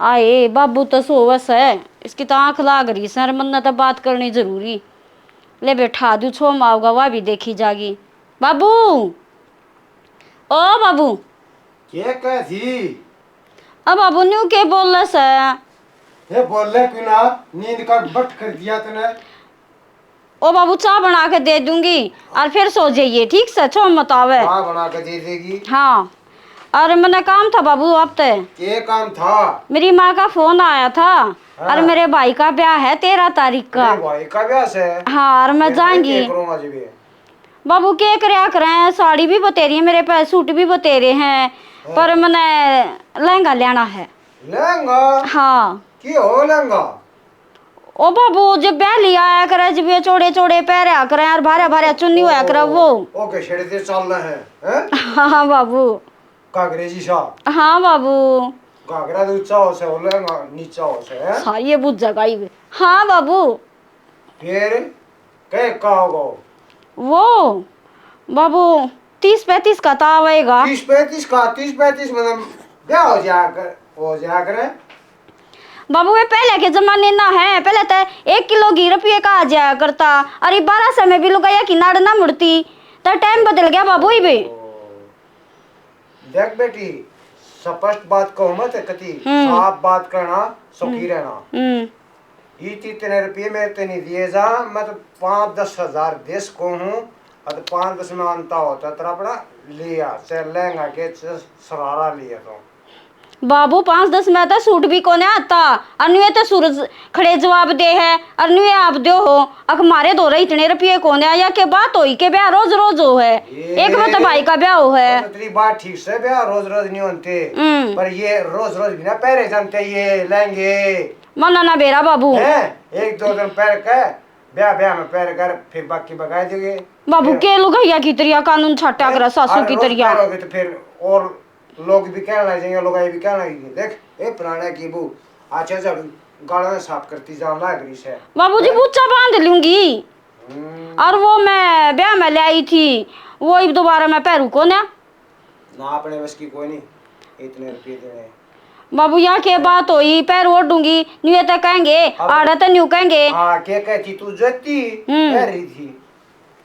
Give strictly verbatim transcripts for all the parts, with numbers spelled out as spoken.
आए, बाबू तो सोवै सै, इसकी तो आँख लाग रही सै, अर मन्नै तो बात करनी जरूरी। ले बैठा दूँ, छो मावगा, वा भी देखी जागी। बाबू, ओ बाबू। के कह थी? अब बाबू न्यू के बोल सै? हे बोले क्यों ना, नींद का बट कर दिया तने। ओ बाबू, चाय बना के दे दूंगी और फिर सो जाइए, ठीक से? छो मत आवे। हाँ, बना के दे देगी। हाँ, और मैंने काम था बाबू आप ते। के काम था? मेरी माँ का फोन आया था। हाँ। और मेरे भाई का ब्याह है तेरह तारीख का। मेरे भाई का ब्याह से? हाँ, और मैं जाएंगी। बाबू, के करया करें, साड़ी भी बतेरी है मेरे पे, सूट भी बतेरे हैं, हाँ। पर मैंने लहंगा लेना है। लहंगा? हाँ। के हो लहंगा? ओ बाबू, जब ब्याह लिया आया करे, जब ये चौड़े चौड़े पहरया करे और भारे भारे चुन्नी होया करे वो। ओ के छेड़े ते चल रहे हैं, हैं? हाँ बाबू। घाघरे जी सा? हाँ बाबू। घाघरा तो ऊंचा हो से, वो लहंगा नीचा हो से, हैं? सा ये बुझ जाएगा ही। हाँ बाबू। फिर कह का होगा? वो बाबू, तीस पैंतीस का तो आवेगा। तीस पैंतीस का? तीस पैंतीस मतलब ब्याह हो जाया कर, हो जाया करे। बाबू, ये पहले के जमाने ना है, पहले तो एक किलो घी रुपये का आ जाया करता, अरे बारह सौ में भी लुगाइया की नाड़ ना मुड़ती। तो टाइम बदल गया बाबू, ही भी। देख बेटी, स्पष्ट बात कहो मत कती, हम्म। साफ बात करना, सुखी हम्म। रहना। हम्म। ये तो इतने रुपये मेरे ते नहीं दिए जा, मैं तो पाँच दस हजार देश को हूँ, और पाँच दस में अंता होता तेरा अपना लिया, चाहे लहंगा के, चाहे सरारा लिया तो। बाबू, पाँच दस में तो सूट भी कोने आता, और नुए तो सूरज खड़े जवाब दे है, और नुए आप दो हो, अक मारे धोरे इतने रुपये कोने आया के बात होई के ब्याह रोज रोज हो है। ये एक में तो भाई का ब्याह हो है। तो तेरी बात ठीक से, ब्याह रोज रोज नहीं होते, हम्म। पर ये रोज रोज भी ना पहरे जानते ये लहंगे। मना ना बेरा बाबू। हैं? एक दो दिन पहर के, ब्याह, ब्याह में पहर कर, फिर बाकी बगाए देंगे। बाबू, फिर के लुगाइया की तरिया कानून छाटा करे, सासू और की रोज तरिया। पहरोगे तो फिर और लोग भी कहने लग जाएंगे, लुगाई भी कहने लगेंगे, "देख, ए पुराने की बहू, अच्छा झाड़ू गालों में साफ करती जान लाग रही से।" बाबू जी, हैं? बूचा बांध लूंगी। हम्म। और वो मैं ब्याह में ले आई थी, वो इब दोबारा मैं पहरू कोन्या। ना, अपने बस की कोई नहीं, इतने रुपये देने। बाबू, या के बात होई, पैर ओढ़ूंगी, न्यू ये तो कहेंगे, अब आड़ा तो न्यू कहेंगे। हाँ, के कहती तू ज्योति हम्म। कह रही थी,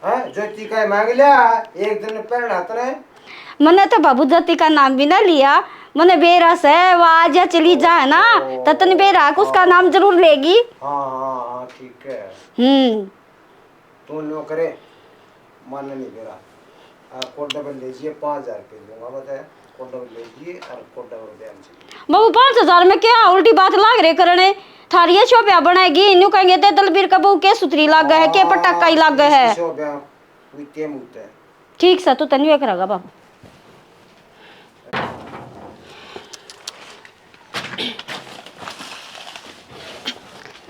हाँ, ज्योति का मांग लिया, एक दिन पहना तने। मने तो बाबू ज्योति का नाम भी ना लिया, मने बेरा से वो आज या चली जाए ना, ओ, तो तने बेरा को उसका हाँ। नाम जरूर लेगी। हाँ, हाँ, हाँ, ठीक है। हम्म। तू न्यो करे, मन नहीं बेरा। आ, कोडा पर ले जाइए, पाँच हजार रुपये दूंगा, बताया। कोडा पर ले जाइए और कोडा पर बयान से। बाबू, पाँच हजार में क्या उल्टी बात लाग रहे करने? थारी ये शोभा बनाएगी, न्यू कहेंगे ते दलबीर का बहू के सुथरी लागे है, के पटाका ही लागे है। शोभा, उइते मुते। ठीक सा, तू तन्यू एक रगा बाबू।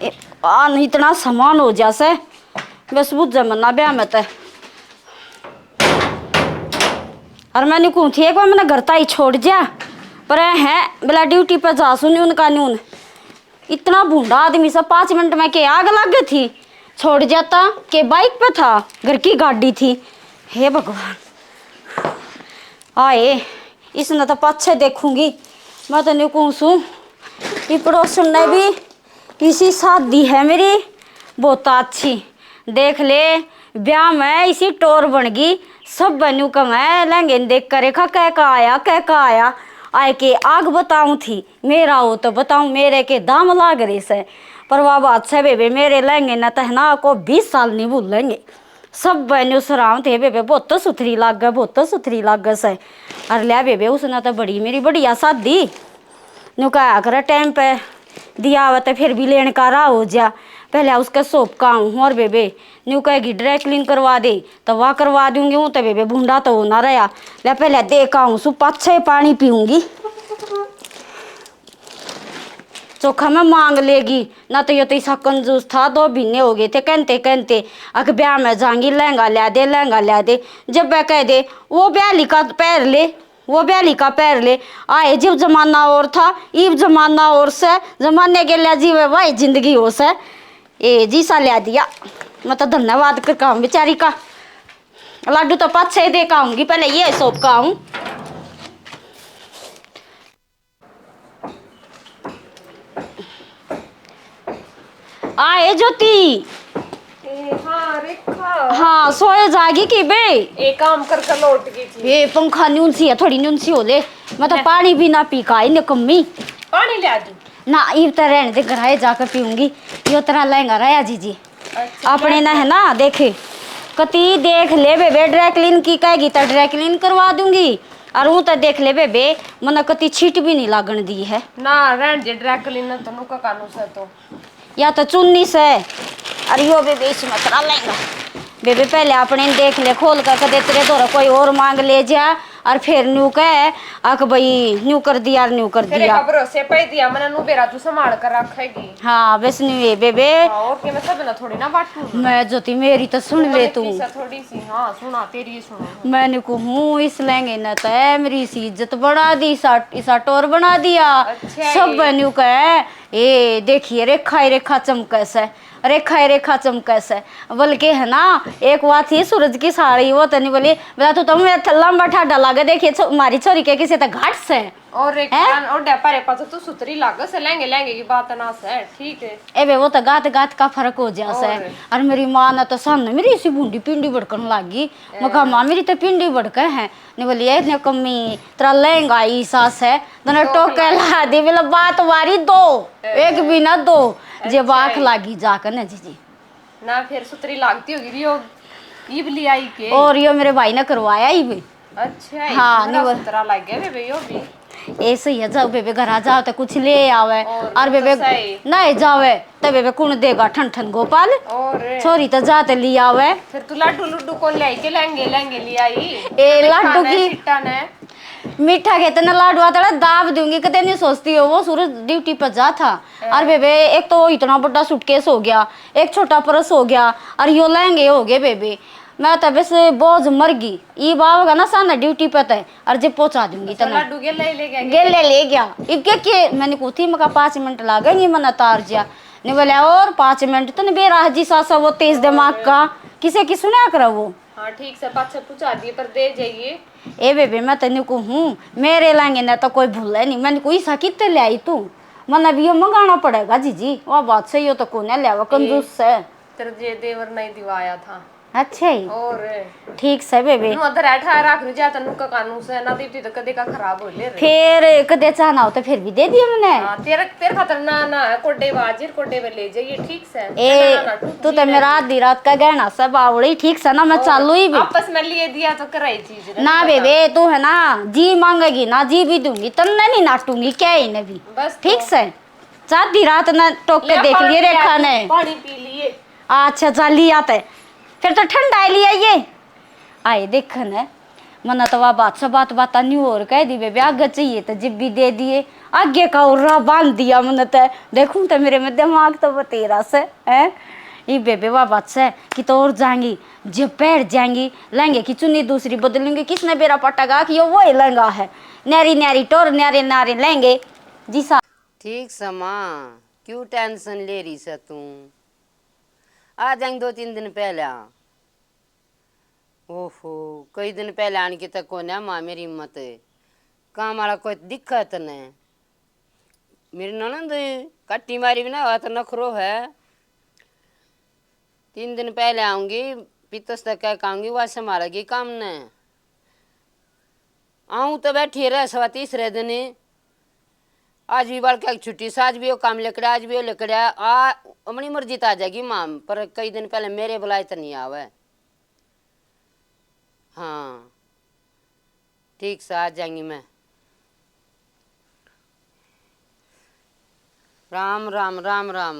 ए, आ नहीं इतना सामान हो जा से, बस बुझ जा मन्ना ब्याह में ते। और मैंने कहूँ थी एक बार मैंने घर ताई छोड़ जा, पर है बोला ड्यूटी पे जा सुनी उनका न्यून। इतना भूंडा आदमी सा, पाँच मिनट में के आग लग गई थी, छोड़ जाता के बाइक पे था, घर की गाड़ी थी। हे भगवान, आए, इसने तो पाछे देखूंगी। मैं तो न्यू कहूँ सूं, ये पड़ोसन ने भी इसी शादी है मेरी, बहुत अच्छी। देख ले, ब्याह में इसी टोर बन गई। सब न्यू कहूँ लहंगे न देख कर रेखा कह का आया, कह का आया। आए के आग बताऊं थी, मेरा हो तो बताऊं, मेरे के दाम लाग रहे से। पर बाबा, अच्छा बेबे, मेरे लहंगे न तहना को बीस साल नहीं भूलेंगे। सब न्यू सराम थे, बेबे बहुत सुथरी लागे, बहुत सुथरी लागे से। अरे लिया बेबे, उसने तो बड़ी मेरी बढ़िया शादी। न्यू कहा करे टाइम पे दिया हुआ तो फिर भी लेने का राह हो जा। पहले उसके शॉप का आऊँ और बेबे न्यू कहेगी ड्राई क्लीन करवा दे, तो वह करवा दूंगी हूँ, तो बेबे भूंडा तो होना रहा। ले पहले देख आऊँ सु, पाछे पानी पीऊंगी। चोखा में मांग लेगी ना, तो यो तो इसा कंजूस था, दो महीने हो गए थे कहते कहते, अक ब्याह में जाएंगी, लहंगा ला दे, लहंगा ला दे। जब वह कह दे, वो ब्याह लिका पहर ले, वो ब्याह लिका पहर ले। आए जब जमाना और था, इब जमाना और से, जमाने के लिए जीवे भाई जिंदगी हो से। ए जी सा ला दिया, मैं तो धन्यवाद कर काम बेचारी का। लाडू तो पाछे ही दे के आऊंगी, पहले ये शॉप का आऊं। आए ज्योति। ए, हाँ, रेखा। हाँ, सोए जागी की बे? ए, काम कर कर लौट गई थी। ए, पंखा न्यून सी है, थोड़ी न्यून सी हो ले। मैं तो ले। पानी भी ना पी का आई ने कम्मी। पानी ले आ तू। ना, इब तो रहने दे, घर आए जाकर पीऊंगी। यो तेरा लहंगा रहा जीजी। अच्छा, अपने ना है ना, देखे। कती देख ले बेबे, ड्राई क्लीन की कहेगी तो ड्राई क्लीन करवा दूंगी। और वो तो देख ले बेबे, मने कती छीट भी नहीं लागण दी है। ना, रहन जे, ड्राई क्लीन तो नुका कानू से तो। या तो चुन्नी से, और यो बेबे इसमें करा लेंगा। बेबे पहले अपने देख ले खोल कर, कदे तेरे धोरे कोई और मांग ले जा, और फिर न्यू कह, अक भाई न्यू कर दिया और न्यू कर तेरे दिया। का भरोसे पे दिया, मने नु बेरा तू संभाल कर रखेगी। हाँ, बस न्यू है बेबे। हाँ, और के मैं सब ना थोड़ी ना बांटू। मैं ज्योति, मेरी तो सुन ले तू। थोड़ी सी, हाँ, सुना, तेरी ही सुना। मैं न्यू कहूँ, इस लहंगे ने तो मेरी सी इज्जत बढ़ा दी, इसा, इसा टोर बना दिया। अच्छा सब है। न्यू कह, ए, देखिए, रेखा ही रेखा चमके से, रेखा ही रेखा चमके से। बल्कि है ना, एक बात थी सूरज की साली, वो तो नहीं बोली, बोला, "तू तो मैं लंबा ठाडा लागे, देखिए, छो-, मारी छोरी के किसी तो घाट से।" और रेखा, हैं? और डैपा रे पाछे तू सुतरी लागे से, लहंगे, लहंगे की बात ना से, ठीक है। ए बे, वो तो गात, गात का फर्क हो जा से। और? और मेरी माँ ने तो सन, मेरी इसी भूंडी पिंडी भड़कन लागी। ए। मैं कहा, "माँ, मेरी तो पिंडी भड़के है।" नहीं बोली, "ए, इतने कमी, तेरा लहंगा ही सास है।" दोनों टोके ला दी, बोला, "बात वारी दो, एक भी ना दो, जे बाख लागी जाकर ना जीजी।" ना फिर सुतरी लागती होगी रियो, इब ले आई के? और यो मेरे भाई ने करवाया इब। अच्छा, हाँ, नहीं बोल सुतरा लग गया बेबे यो भी। ऐसे ही है, जाओ बेबे, घर आ जाओ तो कुछ ले आवे। और और बेबे तो सही। नहीं जावे तो बेबे कौन देगा ठन ठन गोपाल? और छोरी तो जाते ले आवे। फिर तू लाडू लुड्डू कौन ले आई के लहंगे लहंगे ले आई? ए, लाडू की मीठा के तने लाडवा तड़ा दाब दूंगी, कते नहीं सोचती हो। वो सूरज ड्यूटी पर जा था। हाँ। और बेबे, एक तो इतना बड़ा सूटकेस हो गया, एक छोटा पर्स हो गया, और यो लहंगे हो गए बेबे। मैं तो बस बोझ मर गई। ई बाब का ना सामने ड्यूटी पे थे, और जब पहुंचा दूंगी तो तने। लाडू गेले ही ले गया। गेले ले गया। इब के, के मैंने कही थी, मका पाँच मिनट लागेंगे, मना तार जिया। नहीं बोले, और पाँच मिनट तने बेरा है जी सासा, वो तेज दिमाग का, किसे की सुना कर वो। हाँ, ठीक से पाछे पहुंचा दिए, पर दे जाइए। ए बेबे, मैं तेन कहूँ, मेरे लांगे ने तो कोई भूले नहीं। मैंने कोई सा कितने ले आई तू? मन अभी यो मंगाना पड़ेगा जीजी। वह बात सही हो तो कोने ले आवा, कंजूस से। तेरे जे देवर नहीं दिवाया था। अच्छा ही। और? ठीक से बेबे। नु अधर ऐठा रख रू जा, तन्नू का कानू से ना दीप्ति तो कदे का खराब हो ले रे। फिर कदे चाहना हो तो फिर भी दे दिए मैंने। हाँ, तेरे, तेरे खातर ना, ना, कोडे बाजिर, कोडे पे ले जाइए, ठीक से। ए, ना, ना, ना, तू तो मेरा आधी रात का गहना सब आवड़ी, ठीक से ना, मैं और चालू ही भी। आपस में लिए दिया तो कराई चीज रे, ना बता। बेबे, तू है ना, जी मांगेगी ना, जी भी दूंगी, तन्ने नहीं नाटूंगी, क्या ही ने भी। बस ठीक तो। से, आधी रात ना टोक के ले देख पानी लिए लिया, रेखा ने। पानी पी लिए। अच्छा, जा लिया ते। फिर तो ठंडा ही लिया ये। आए देखन है। मन्ने तो वा बात से बात बात न्यू और कह दी, बेबे, आगे चाहिए तो जिब भी दे दिए, आगे का उर्रा बांध दिया मन्ने तो। देखूं तो मेरे में दिमाग तो बतेरा से, हैं? ई बेबे, वा बात से कि तो और जाएंगी, जब पैर जाएंगी, लहंगे की चुन्नी दूसरी बदलूंगी, किसने बेरा पटेगा कि यो वही लहंगा है, न्यारी न्यारी टोर, न्यारे न्यारे लहंगे, जी सा। ठीक से माँ, क्यों टेंशन ले रही से तू? आ जाएंगे दो तीन दिन पहले। ओहो, कई दिन पहले आने की तक कोन्या माँ मेरी हिम्मत। काम वाला कोई दिखा तने? मेरी ननद कट्टी मारी भी ना हुआ तो नखरो है। तीन दिन पहले आऊंगी, पितस तक कह के आऊंगी, वह संभालेगी काम ने। आऊं तो बैठी रह सवा तीसरे दिन। आज भी बालक की छुट्टी से, आज भी वो काम लिकड़ा, आज भी वो लिकड़ा। आ, अपनी मर्जी तो आ जाएगी माँ, पर कई दिन पहले मेरे बुलाए तो नहीं आवे। हाँ, ठीक से आ जाएंगी मैं। राम राम, राम राम।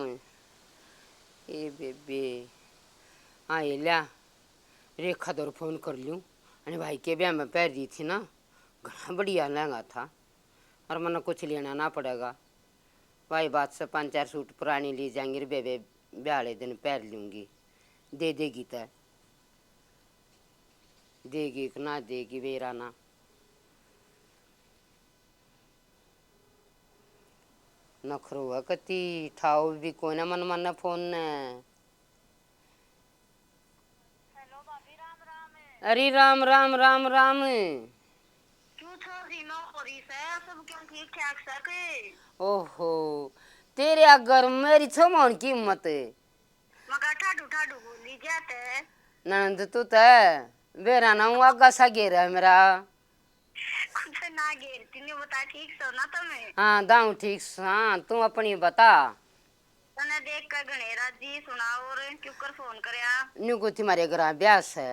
ए बेबे, हाँ, ये ल्या, रेखा दौर फोन कर लूँ। अने भाई के ब्याह में पहन रही थी ना, घना बढ़िया लहंगा था, और मन्ने कुछ लेना ना पड़ेगा। भाई बात से पाँच चार सूट पुरानी ली जाएंगी रे बेबे, ब्याह वाले दिन पहन लूंगी। दे देगी तै? देगी कि ना देगी, बेरा ना। नखरो है कती, ठाओ भी कोई ना मन मन फोन ने। हेलो भाभी, राम राम। अरे राम राम, राम राम। क्यों छोरी, नो हो रही से, सब क्यों ठीक ठाक से के? ओहो, तेरे अगर मेरी छो मोहन की हिम्मत। मगर ठाडू ठाडू बोली जाते। ननद तू तै बेरा ना हूँ, आगा सा घेरा है मेरा। कुछ ना घेरती, न्यू बता, ठीक सो ना तमे? हाँ, दाऊ ठीक सा, तू अपनी बता। तने देख के घणे राजी सुना, और क्यों कर फोन करया? न्यू को थी मारे घर ब्याह से।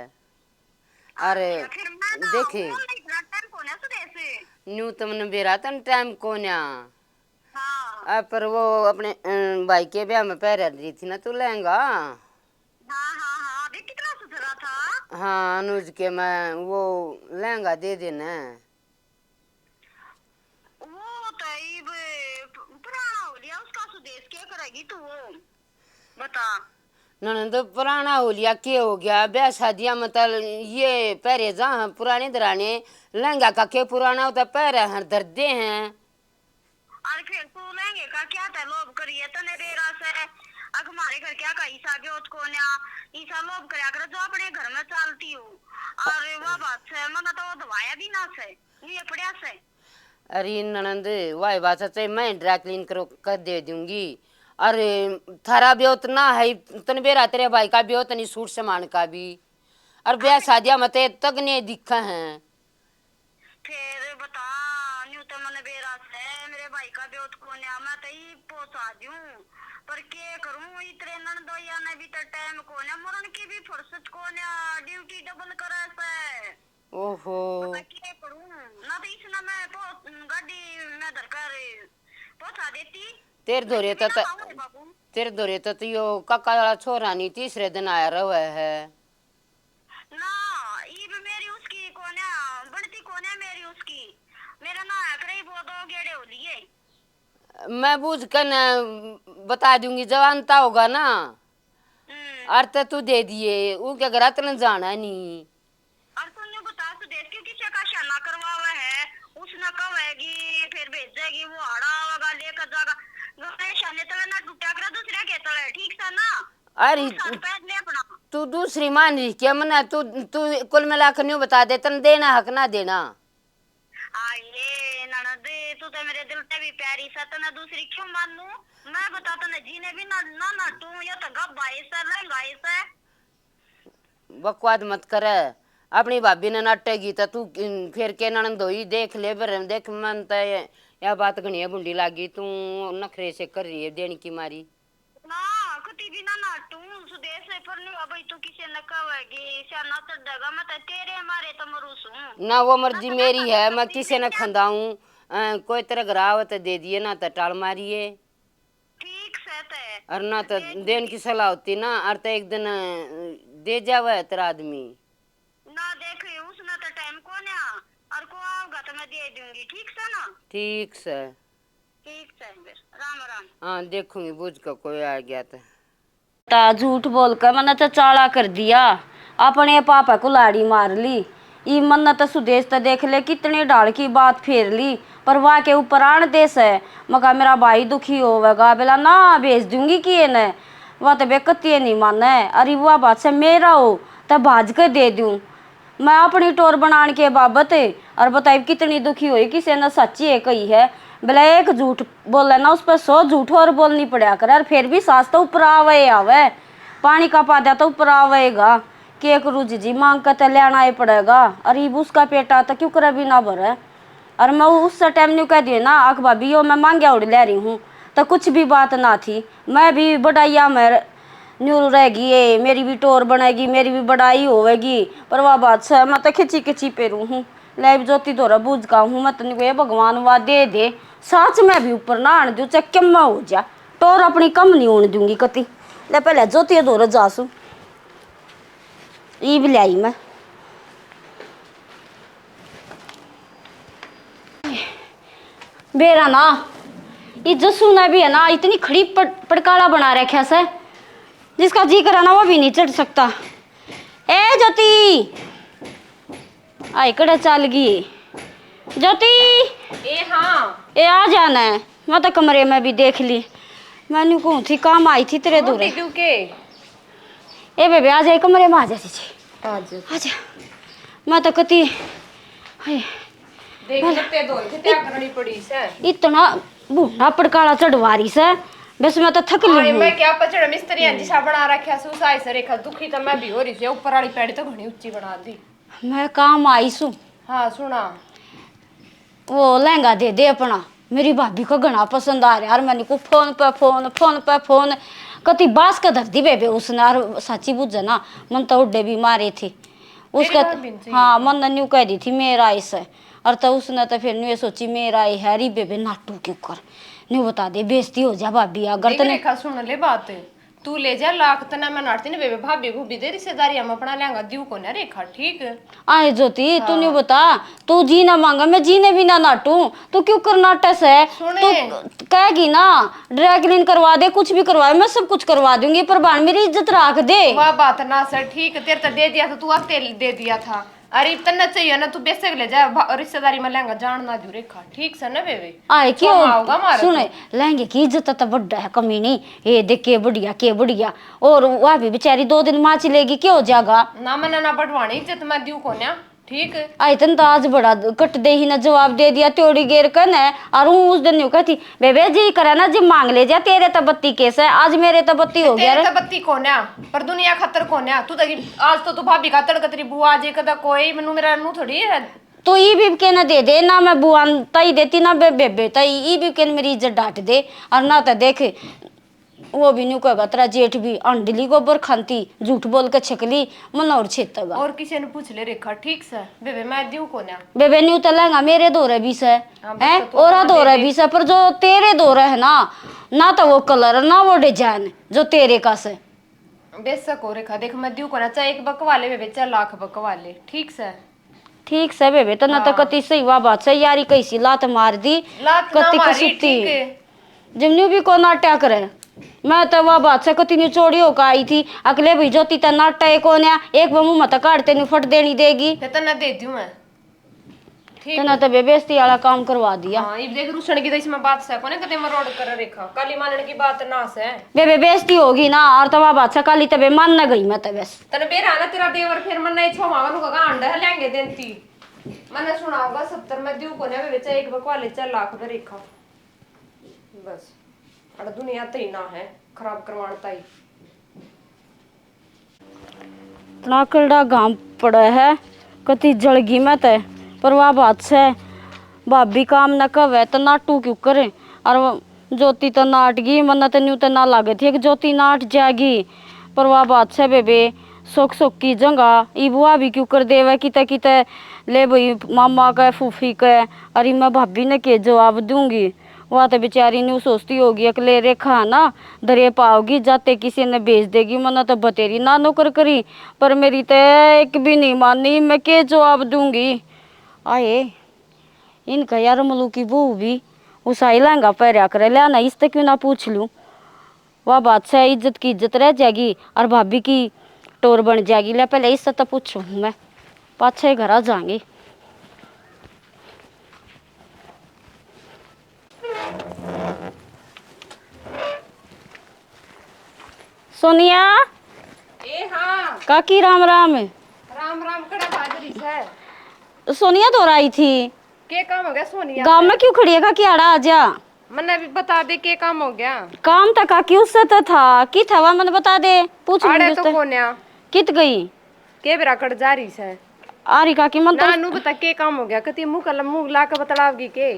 अरे, अच्छा, फिर मैं ना देखे। फोन नहीं इतना टाइम कोन्या सुदेश। न्यू तमने बेरा तन टाइम कोन्या। हाँ। आ, पर वो अपने, अ, भाई के ब्याह में पहरा रही थी ना तू लहंगा। हाँ, हाँ, हाँ, देख कितना सुथरा था। हाँ, अनुज के मैं वो लहंगा दे देना। वो तो इब प-, पुराना हो लिया उसका सुदेश, क्या करेगी तू वो? बता। ननद, पुराना हो लिया, के हो गया? ब्याह शादियां में तो ये पहरे जा हैं, पुराने दराने लहंगा का के पुराना होता, पहरे हैं, धरदे हैं। और फिर तू लहंगे का क्या था लोभ करिए? तने बेरा से अक हमारे घर क्या का ईसा ब्योत कोन्या, ईसा लोभ करया कर जो अपने घर में चालती हो। और वह बात से मना तो वो दवाया भी ना से, ये पड़या से। अरे ननद, वाह बात है, चाहे मैं ड्राई क्लीन करो कर दे दूंगी। अरे थारा ब्योत ना है, तन बेरा तेरे भाई का ब्योत नहीं सूट सामान का भी। और ब्याह शादियां में ते तक नहीं दिखा है। फिर बता, न्यू तो मने बेरा से मेरे भाई का ब्योत कोन्या, मैं तो ही पहुंचा दूं, पर के करूं, इतरे ननदोइया ने भी तो टाइम कोन्या, मरण की भी फुर्सत कोन्या, ड्यूटी डबल करे से। ओहो। पता के करूं, ना तो इसने मैं पो-, गाड़ी में धर कर पहुंचा देती। तेरे धोरे तो, बाबू। तेरे धोरे तो, तो यो काका वाला छोरा नहीं तीसरे दिन आया रहे है। ना, ईब मेरी उसकी कोन्या, बनती कोन्या मेरी उसकी। मेरा ना आया करे, वो दो गेड़े हो लिए। मैं बूझ के न बता दूंगी, जब आनता होगा ना। हम्म। और तो तू दे दिए, ऊ के घर तने जाना नहीं। और तू न्यू बता, सुदेश क्यों किसे का शाना करवावे है? उसने कहेगी, फिर भेजेगी, वो आड़ा आवेगा, लेकर जाएगा। गए शाने तले ना टूटा करे दूसरे के तले, ठीक से ना? अरे, तू साथ पैर ले अपना। तू दूसरी मान रही क्या मना? तू, तू कुल मिला के न्यू बता दे, तन देना हक ना देना। आए ननद, तू तो मेरे दिल ते भी प्यारी सा, तने दूसरी क्यों मानू? मैं बता तने जीने भी ना, ना नाटू, या तो गप भाई सा, रंग भाई सा। बकवाद मत करे, अपनी भाभी ने नाटेगी तो तू फिर के ननद होई, देख ले, पर देख मन तो या बात घणी बुंडी लागी, तू नखरे से कर रही है देने की मारी। ना, कती भी ना नाटू, सुदेश है, पर न्यू भाई तू किसे न कहेगी, स्याना चढ़ेगा, मैं तो तेरे मारे तो मरू सूं। ना, वो मर्जी मेरी है, मैं किसे न खंदाऊं। अ, कोई तेरे घर आवे तो दे दिए, ना तो टाल मारिए। ठीक से ते। और ना तो देन की सलाह होती ना, और तो एक दिन, अ, दे जावे तेरा आदमी। ना देख, उसने तो टाइम कोन्या, और को आओगा तो मैं दे दूंगी, ठीक से ना? ठीक से। ठीक से फिर, राम राम। हाँ, देखूंगी बुझ के कोई आ गया तो। ता झूठ बोल के मन्ने तो चाला कर दिया, अपने पापा को लाड़ी मार ली। ई मन्ने तो सुदेश तो देख ले, कितनी ढाल की बात फेर ली, पर वाह के ऊपर आन दे से। मका मेरा भाई दुखी होवेगा, बेला ना भेज दूंगी किए ने, वह तो बेकतिये नहीं माने। अरे वह बात से मेरा हो तो भाज के दे दूं। मैं अपनी टोर बनाने के बाबत और बताई कितनी दुखी हुई, किसी ने सच्ची है कही है। भले एक झूठ बोले ना, उस पर सौ झूठ और बोलनी पड़ा करे, और फिर भी सास तो ऊपर आवे आवे, पानी का पादा तो ऊपर आवेगा। के करूँ जीजी, मांग के तो लेना ही पड़ेगा। और इब उसका पेटा तो क्यों करे भी ना भरे। और मैं उस टाइम न्यू कह दिए ना, आख भाभी यो मैं मांग्या उड़ ले रही हूँ, तो कुछ भी बात ना थी। मैं भी बढ़ाइया में न्यू रहेगी, ये मेरी भी टोर बनेगी, मेरी भी बढ़ाई होवेगी। पर वाह बात से मैं तो खिंची खिंची पेरू हूँ। ले अब ज्योति धोरे बूझ का हूँ मैं, तने को, "हे भगवान, वाह दे दे, साच में भी ऊपर ना आन दूँ, चाहे किम्मा हो जा, टोर अपनी कम नहीं होने दूंगी कती।" ले पहले ज्योति धोरे जासू, ईब ल्याई मैं। बेरा ना, ये जसू ने भी है ना, इतनी खड़ी पड़-, पड़काला बना रखा से, जिसका जी करे ना, वो भी नहीं चढ़ सकता। ए ज्योति, आई कड़े चल गई ज्योति। ए हाँ। ए आ जाना है, मैं तो कमरे में भी देख ली, मैंने कहूँ थी काम आई थी तेरे दूर। क्यों के? ए बेबे, आ जाए कमरे में, आ जा जी। आ जा। आ जा। मैं तो कती, हाय। देख, लत्ते धोए थे, क्या करनी पड़ी से? इतना बूढ़ा पड़काला चढ़वा रही से। बस मैं तो थक ली हूँ। मैं क्या पचड़ मिस्त्री हैं जिसा बना रखा सू साई से रेखा। दुखी तो मैं भी हो रही थी, ऊपर वाली पैड़ी तो घणी ऊंची बना दी। मैं काम आई सू। हाँ सुना। वो लहंगा दे दे अपना, मेरी भाभी को घना पसंद आ रहा। और मैंने को फोन पे फोन, फोन पे फोन, कति बास का धर दी बेबे उसने। और साची बुझे ना, मन तो उड्डे भी मारे थी उसका। हाँ, मन ने न्यू कह दी थी मेरा इस। और तो उसने तो फिर न्यू सोची मेरा ही है री बेबे नाटू क्यों कर, न्यू बता दे बेइज्जती हो जा भाभी अगर तने। सुन ले बात, तू ले जा लाख तना मैं नाटती ने बेबे भाभी भूभी दे रिश्तेदारी हम अपना लेंगा दियो को ना रेखा। ठीक। आए ज्योति, तू न्यू बता, तू जी ना मांगा मैं जी ने भी ना नाटू। तू क्यों कर नाटस है? तू कहेगी ना ड्राई क्लीन करवा दे, कुछ भी करवा दे, मैं सब कुछ करवा दूंगी, पर भाण मेरी इज्जत राख दे। वाह बात ना सर, ठीक तेरे तो दे दिया था, तू आते दे दिया था। अरे तन्ने चाहिए ना, तू बेशक ले जा, रिश्तेदारी में लहंगा जान ना दू रेखा, ठीक से ना बेबे? आए क्यों? सुने, लहंगे की इज्जत तो बड्डा है, कमी नहीं। ये देख के बढ़िया, के बढ़िया। और वह भी बेचारी दो दिन माँ चिलेगी, क्या हो जाएगा? ना मना ना बढ़वानी इज्जत, मैं दू कोन्या। ठीक। आए तन तो आज बड़ा कट दे ही ना जवाब दे दिया, त्योड़ी गेर कन है। और हूँ उस दिन न्यू कहती, बेबे जी करे ना जी मांग ले जा, तेरे तो बत्ती केस है, आज मेरे तो बत्ती हो गया। तेरे तो बत्ती कोन्या, पर दुनिया खातर कोन्या। तू तो आज तो तू भाभी खातर कतरी बुआ जे कदा कोई मनु मेरा नू थोड़ी है। तो ई भी कहने दे दे ना, मैं बुआ ताई देती ना बे-, बेबे ताई, ई भी कहने मेरी इज्जत डांट दे। और ना तो देख, वो भी न्यू कहेगा तेरा जेठ भी अंडली गोबर खांती, झूठ बोल के छकली, मन और छेतेगा। और किसी ने पूछ ले रेखा, ठीक से बेबे मैं दियो कोन्या। बेबे न्यू तो लहंगा मेरे धोरे भी से। हाँ, हैं? और धोरे भी से, पर जो तेरे धोरे है ना, ना तो वो कलर ना वो डिजाइन जो तेरे का से। बेशक हो रेखा, देख मैं दियो कोन्या, चाहे एक बकवा ले बेबे, चाहे लाख बकवा ले, ठीक से। ठीक से बेबे, तन्ने तो हाँ। कति सही वा बात से यारी कैसी लात मार दी। लात ना कति मारी, कसूती। ठीक है। जब न्यू भी को नाट्या करे। मैं तो वा बात से कति न्यू चोरी होकर आई थी। अगले भी ज्योति ते नाटा है कोन्या, एक बार मुंह मत काट ते न्यू फट देनी देगी। फिर तन्ने दे दूं मैं। ठीक। तन्ने तो बेबेस्ती वाला काम करवा दिया। हाँ, इब देख रूसण की तो इसमें बात से कोने कदे मरोड़ कर रेखा। काली मानन की बात ना से। बेबे बेइज्जती होगी ना, और तो वा बात से काली तबे मान ना गई मैं तो बस। तने बेरा ना तेरा देवर फिर मन्ने छोवा वालू का गांड है लेंगे देंती। मन्ने सुनाओगा सत्तर में दियो कोने बेबे, चाहे एक बकवा ले, चाहे लाख दे रेखा। बस। अड़ दुनिया तई ना है, खराब करवाण ताई। इतना कलड़ा घाम पड़े है, कति जलगी मैं ते, पर वा बात से, भाभी काम न कवे तो नाटू क्यों करे? और ज्योति तो नाट गई, मन्ने तो न्यू तो ना लागे थी कि ज्योति नाट जाएगी, पर वा बात से बेबे, सोख सोख की जंगा, इब वा भी क्यों कर देवे, किते किते ले भाई मामा के, फूफी के, और मैं भाभी ने के जवाब दूंगी? वा तो बेचारी न्यू सोचती होगी, अकले रेखा ना धरे पाओगी, जाते किसी ने भेज देगी। मन्ने तो बतेरी ना नौकर करी, पर मेरी तो एक भी नहीं मानी, मैं के जवाब दूंगी? आए, इनका यार मलू की बहू भी उसाई लहंगा पहरया करे, लिया ना इससे क्यों ना पूछ लूं। वा बात से इज्जत की इज्जत रह जाएगी और भाभी की टोर बन जाएगी। ले पहले इससे तो पूछूं हूं मैं, पाछे घर आ जाएंगे। सोनिया। ए हाँ। काकी राम राम। राम राम, कड़ा बाजरी से? सोनिया दौर आई थी। के काम हो गया सोनिया? गांव में क्यों खड़ी है काकी, आड़ा आ जा। मन्ने भी बता दे के काम हो गया। काम तो काकी उससे तो था, की था वा मन्ने बता दे, पूछ आड़े तो कोन्या। कित गई? के बेरा कट जा रही से? आ रही काकी, मन तो ना नू बता के काम हो गया, कति मुंह कल मुंह ला के बतलावगी के?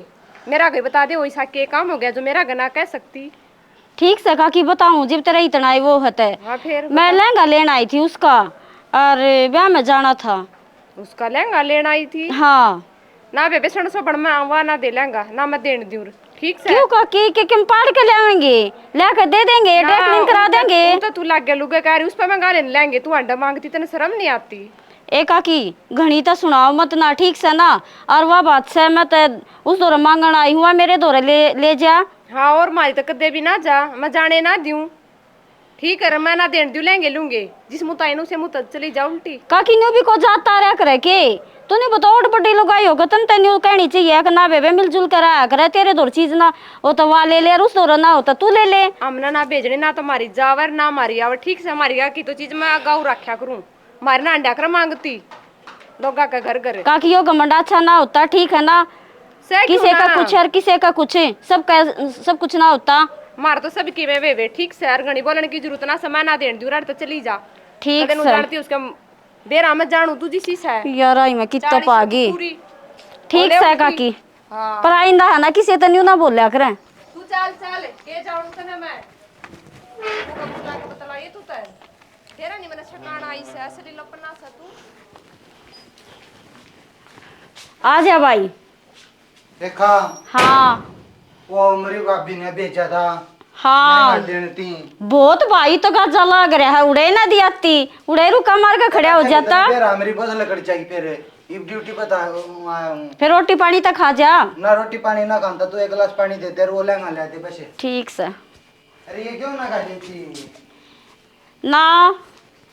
मेरा गई बता दे, वैसा के काम हो गया जो मेरा गना कह सकती? ठीक से काकी बताऊं, जब तेरा इतना ही वो है ते। हाँ, फिर मैं बता। लहंगा लेना आई थी उसका, और ब्याह में जाना था। उसका लहंगा लेना आई थी? हाँ। ना बेबे, सण सोबण में आवा ना दे लहंगा, ना मैं देन दूं। ठीक से? क्यों काकी, के हम पाड़ के लावेंगे, ला के दे देंगे, ना, ड्राई क्लीन करा देंगे। तो तू लागे लुगे कह रही, उस पे मैं गाले नहीं लेंगे, तू अंडा मांगती, तने शर्म नहीं आती? ए काकी, घणी तो सुनाओ मत ना, ठीक से ना? और वा बात से, मैं तो उस दौरे मांगण आई हूँ, मेरे दौरे ले, ले जा। हाँ, और मारी तो कदे भी ना जा, मैं जाने ना दूं। ठीक है, मैं ना देन दूं, लेंगे लूंगे, जिस मुता इनू से मुता चली जा उल्टी। काकी न्यू भी को जाता रह करे के? तूने बताओ, और बड़ी लुगाई होगा, तन ते न्यू कहनी चाहिए कि ना बेबे, मिलजुल कर आया करे, तेरे दौर चीज ना हो तो वा ले ले, और उस दौर ना हो तो तू ले ले। हमने ना भेजने, ना तो मारी जावर, ना मारी आवर, ठीक से मारी आकी तो चीज मैं अगाऊ रखा करूं। मारे ना अंडा कर मांगती लोगा के घर घर। काकी, यो घमंड अच्छा ना होता, ठीक है ना? किसे का कुछ और किसे का कुछ, सब का, सब कुछ ना होता। मार तो सब की वे वे ठीक सै, अर घणी बोलण की जरूरत ना सै, मैं ना देण दूर तो चली जा। ठीक कदे नु सै। जानती उसके बेरा में जानू तू जिसी सै। यार, आई मैं कित्तो चालीस पा गई। पूरी। ठीक बोले सै उठी। काकी। हाँ। पर आइंदा है ना, किसी तै न्यू ना बोल्या करें। तू चल, चल, के जाऊं तने मैं। वो कब बुला के बतलाइए तू तै। तेरा नहीं मैंने ठिकाना आई सै, असली लपना सै तू। आ जा भाई। देखा। हाँ। वो मेरी भाभी ने भेजा था। हाँ। मैं देन थी। बहुत भाई तो गाजा लाग रहा है, उड़े ना दिया ती, उड़े रुका मार के खड़ा हो जाता। बेरा मेरी बस लकड़ चाहिए फिर, इब ड्यूटी बता, आया हूँ। फिर रोटी पानी तो खा जा। ना रोटी पानी ना खाता, तू एक गिलास पानी दे दे, वो लेंगा ले दे बस। ठीक सै। अरे ये क्यों ना खा लेती? ना,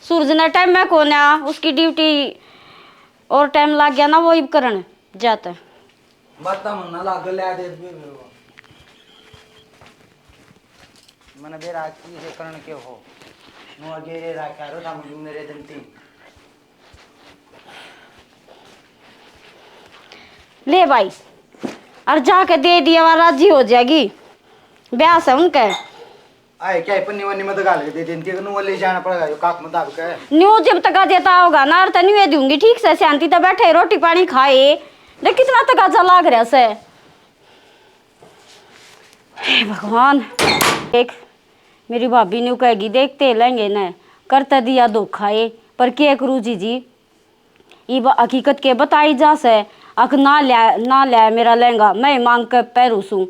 सूरज ने टाइम में कोन्या, उसकी ड्यूटी और टाइम लग गया ना, वो इब करण जाता। बात मन ना लाग ले दे। मन बेरा की से करण के हो। नो अगेरे राखा रो था मुझे मेरे दिन तीन। ले भाई, और जाके दे दिया, वहाँ राजी हो जाएगी, ब्याह से उनके। आए क्या है, पन्नी वन्नी मत गाल के दे देती, नु ले जाना पड़ेगा, यो काक मत आपके। न्यू जब तक देता होगा ना, तो न्यू ये दूंगी, ठीक से शांति तो बैठे, रोटी पानी खाए। देख कितना तकाजा लाग रहा से। हे भगवान, देख, मेरी भाभी न्यू कहेगी, "देखते लेंगे न, करते दिया धोखा ये, पर के करूँ जीजी, इब हकीकत के बताई जा सै, अक ना ल्या, ना ल्या मेरा लहंगा, मैं मांग के पहरू सूं।"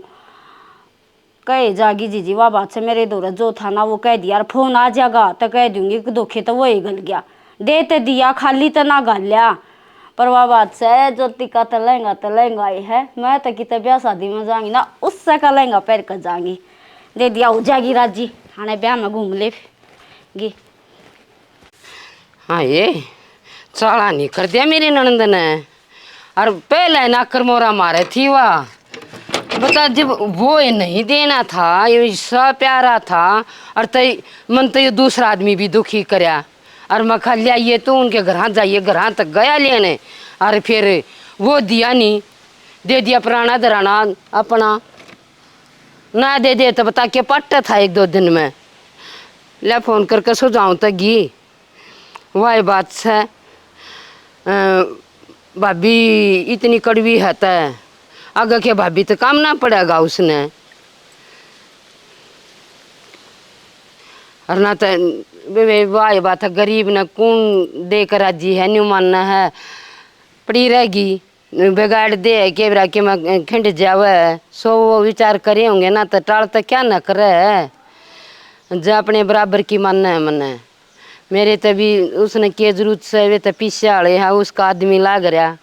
कहे जागी जीजी, वा बात से मेरे धोरे जो था ना, वो कह दिया, और फोन आ जाएगा, तो कह दूंगी कि धोखे तो वो ही गल गया। दे ते दिया, खाली तो ना घाल्या। पर वा बात से, ज्योति का तो लहंगा तो लहंगा ही है। मैं तो किते ब्याह शादी में जाऊंगी ना, उससे का लहंगा पहन कर जाऊंगी। दे दिया, हो जाएगी राजी, आने ब्याह में घूम लेगी। हाँ, ये चाला नहीं कर दिया मेरी ननद ने। और पहले नाकर मोरा मारे थी वा। बता, जब वो ये नहीं देना था, ये सा प्यारा था, और तई मन तो ये दूसरा आदमी भी दुखी करया। और मैं खा लिया, ये तो उनके घरां जाइए, घरां तक गया लेने, और फिर वो दिया नहीं, दे दिया पुराना धराना अपना। ना दे दे तो बता के पट्टा था एक दो दिन में। ले फोन करके सुझाऊं तो घी। वाह बात है। अ, भाभी इतनी कड़वी है तो आगे के भाभी तो काम ना पड़ेगा उसने। और ना तो वे, वे, वाह बात है, गरीब ने कौन देकर राजी है, न्यू मानना है, पड़ी रहेगी। बिगाड़ दे है, के बेरा के मैं खिंड जावे। सो वो विचार करे होंगे ना, तो टाल तो क्या ना करे है, जो अपने बराबर की माने है मने। मेरे तो भी उसने के जरूरत से, वे तो पीछे आले हैं, उसका आदमी लाग रहा।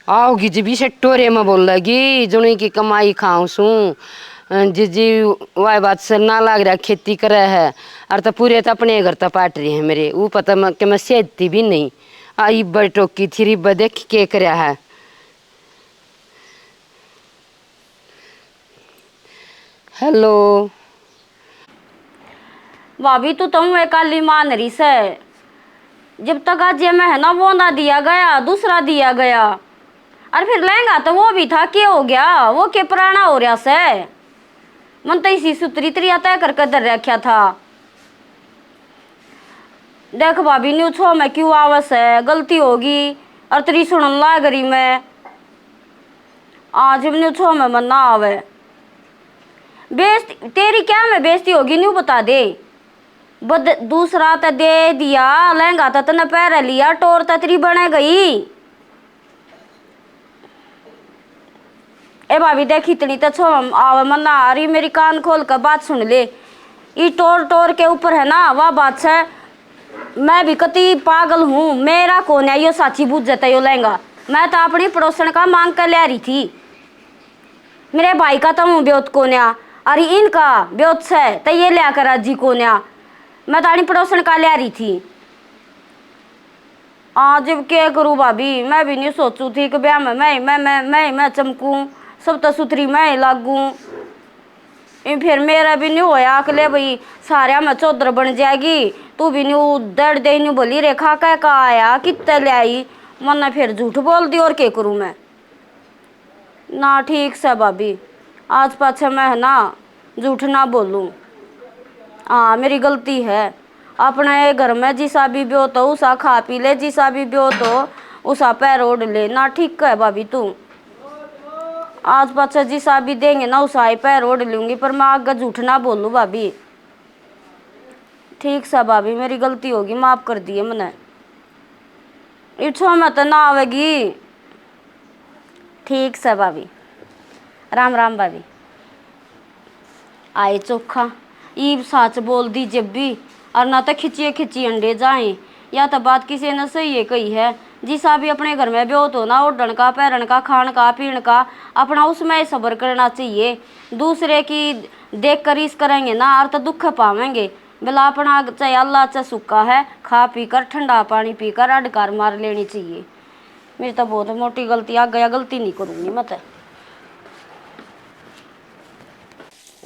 आओगी जब इसे टोरे में बोलेगी, जुनी की कमाई खाऊं सूं। अ, जीजी, वाह बात से ना लाग रहा, खेती करे है, और तो पूरे तो अपने घर तो पाट रही है मेरे। वो पता मैं, कि मैं सेजती भी नहीं। आई बड़ टोकी थी, रिब्बा देख के करया है। हेलो। भाभी, तू तो एक काली मान रही से। जब तक आज ये मैं है ना, वो ना दिया गया, दूसरा दिया गया। और फिर लहंगा तो वो भी था, के हो गया? वो के पुराना हो रहा से? मन तो इसी सुतरी तरिया तय करके धर रखा था। देख भाभी, न्यू छो में क्यों आवे से? गलती होगी। और तेरी सुनन लाग रही मैं। आज भी न्यू छो में मन ना आवे। बेइज्जती, तेरी क्या में बेइज्जती होगी, न्यू बता दे। बद-, दूसरा तो दे दिया, लहंगा तो तने पहरे लिया, टोर तो तेरी बने गई। ए भाभी, देख, इतनी तो छो आवे मन्ना आ रही, मेरी कान खोल के बात सुन ले। ई टोर टोर के ऊपर है ना, वाह बात है। मैं भी कति पागल हूँ, मेरा कोन्या यो साची बूझे तो यो लहंगा। मैं तो अपनी पड़ोसन का मांग कर ले रही थी। मेरे भाई का तो हूँ ब्योत कोन्या, और इनका ब्योत से तो ये लिया कर राजी कोन्या। मैं तो अपनी पड़ोसन का ले रही थी। आज अब के करूँ भाभी, मैं भी नहीं सोचू थी कि ब्याह में मैं, मैं, मैं, मैं, मैं चमकूं, सब तो सुथरी मैं ही लागूं। ए, फिर मेरा भी नहीं होया कि ले भाई, सारा में चौधर बन जाएगी, तू भी नहीं दर्द दे नहीं बोली रेखा कह का आया, कित्ते ले आई, मन्ने फिर झूठ बोल दी, और के करूँ मैं। ना, ठीक सै भाभी, आज पाछे मैं है ना, झूठ ना बोलूं। हाँ, मेरी गलती है। अपने घर में जिसा भी ब्यो तो उसा खा पी ले, जिसा भी ब्यो तो उसा पैर ओढ़ ले ना। ठीक है भाभी, तू आज पाछे जिसा भी देंगे ना, उसा ही पैर ओढ़ लूंगी, पर मैं आगे झूठ ना बोलूं भाभी। ठीक सा भाभी, मेरी गलती होगी, माफ कर दिए मने। इब छो में तो ना आवेगी। ठीक सा भाभी। राम राम भाभी। आए चोखा, ईब साच बोल दी जब भी, और ना तो खिचिए खिची अंडे जाए। या तो बात किसी ने सही है कही है, जिसा भी अपने घर में ब्योत हो ना, ओढ़न का, पैरन का, खान का, पीन का, अपना उसमें ही सब्र करना चाहिए। दूसरे की देख कर ईस करेंगे ना, और तो दुख पावेंगे। भला अपना चाहे अल्लाह चा सुक्का है, खा पी कर, ठंडा पानी पी कर अडकार मार लेनी चाहिए। मेरी तो बहुत मोटी गलती आ गया, गलती नहीं करूँगी मैं तो।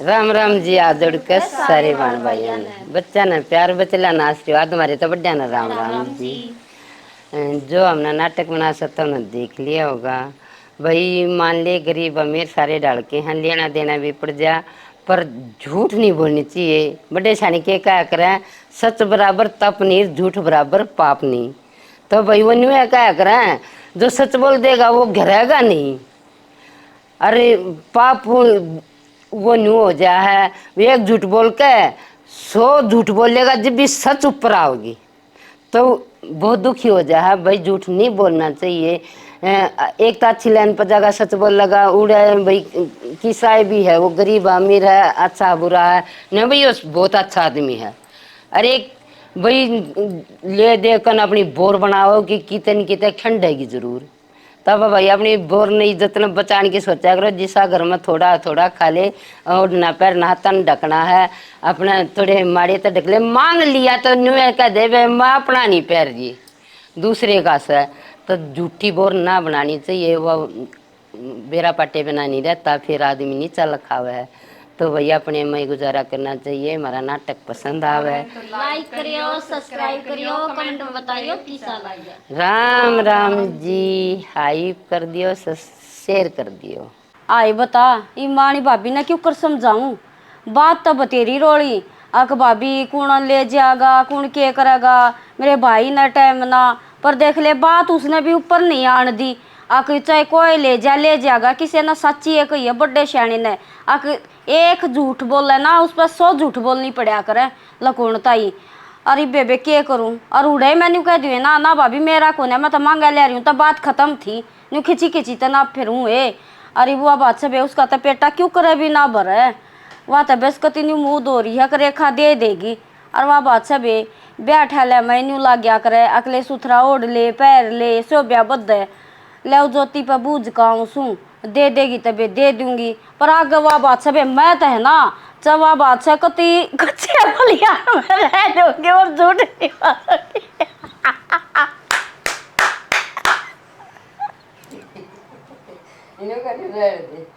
राम राम जी, हाथ जोड़ के सारे बाण भाइयों ने, बच्चा ने प्यार, बचला ने आशीर्वाद, हमारे तो बड्डा ने राम राम जी। अ, जो हमने नाटक बना सकता, उन्होंने देख लिया होगा। भाई, मान ले, गरीब अमीर सारे ढाल के हैं, लेना देना भी पड़ जा, पर झूठ नहीं बोलनी चाहिए। बड़े स्याणे के कहा करें, "सच बराबर तप नहीं, झूठ बराबर पाप नहीं।" तो भाई, वो न्यू है कहा करें, जो सच बोल देगा, वो घिरेगा नहीं। अरे, पाप वो, वो न्यू हो जा है, एक झूठ बोल के सौ झूठ बोलेगा, जब भी सच ऊपर आओगी। तो बहुत दुखी हो जा है भाई, झूठ नहीं बोलना चाहिए। अ, एक तो अच्छी लाइन पर जागा, सच बोल लगा, उड़े भाई, किसा भी है, वो गरीब अमीर है, अच्छा बुरा है, नहीं भाई, वो बहुत अच्छा आदमी है। अरे एक भाई, ले दे कन अपनी बोर बनाओ कि कितने कितने खंडेगी जरूर। तब भाई, अपनी बोर ने इज्जत ने बचाने की सोचा करो। जिसा घर में थोड़ा थोड़ा खा ले, ओढ़ना पहनना, तन ढकना है, अपने थोड़े माड़े तो ढक ले। मांग लिया तो न्यू कह दे, "बे, मैं अपना नहीं पहन रही, दूसरे का से।" तो झूठी बोर ना बनानी चाहिए। वो बेरा पाटे बिना नहीं रहता, फिर आदमी नीचा लखावे है। तो भैया, अपने में ही गुजारा करना चाहिए। हमारा नाटक पसंद आवे, like करियो, subscribe करियो, comment में बताइयो किसा लगे। राम राम जी, hype कर दियो, share कर दियो। आई बता, ई मानी भाभी ने क्यों कर समझाऊं? बात तो बतेरी रोली, अक भाभी कुण ले जाएगा, कुण के करेगा, मेरे भाई ने टाइम ना, पर देख ले, बात उसने भी ऊपर नहीं आन दी। अक चाहे कोई ले जा, ले जाएगा, किसी ने सच्ची है कही है बड़े स्याणे ने। अक एक झूठ बोले ना, उस पर सौ झूठ बोलनी पड़ा करे, लकुण ताई। अरे बेबे, के करूं? और उड़े मैं न्यू कह दिए ना, ना भाभी, मेरा कोने, मैं तो मांगा ले रही हूँ, तो बात खत्म थी। न्यू खिंची खिंची तो ना फिरूं ए। अरे वो बात सब है, उसका तो पेटा क्यों करे भी ना भरे, वह तो बस कती न्यू मुंह धो रही है, रेखा दे देगी। और वह बात सब है, ब्याह ठा ले, मैं न्यू लाग गया करे, अकले सुथरा ओढ़ ले, पैर ले, सोब्या बद ले, ज्योति पे बूझ काऊं सूं। दे देगी तबे दे दूंगी, पर आगे वा बात से बे, मैं तो है ना, जब वा बात से कती कच्चे बलिया में रह लूंगी और झूठ नहीं बोलूंगी। इन्हों का नहीं रह दे।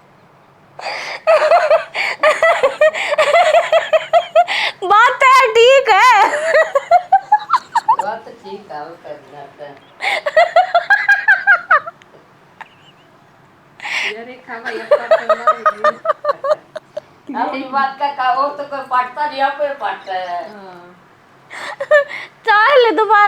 बात तो यार ठीक है। बात तो ठीक है, वो कर जाता है। ये रेखा भाई, अब पाटन लाओगी। अपनी बात का कहो तो कोई पाटता नहीं, आप कोई पाटता है। हाँ। चाल दोबारा।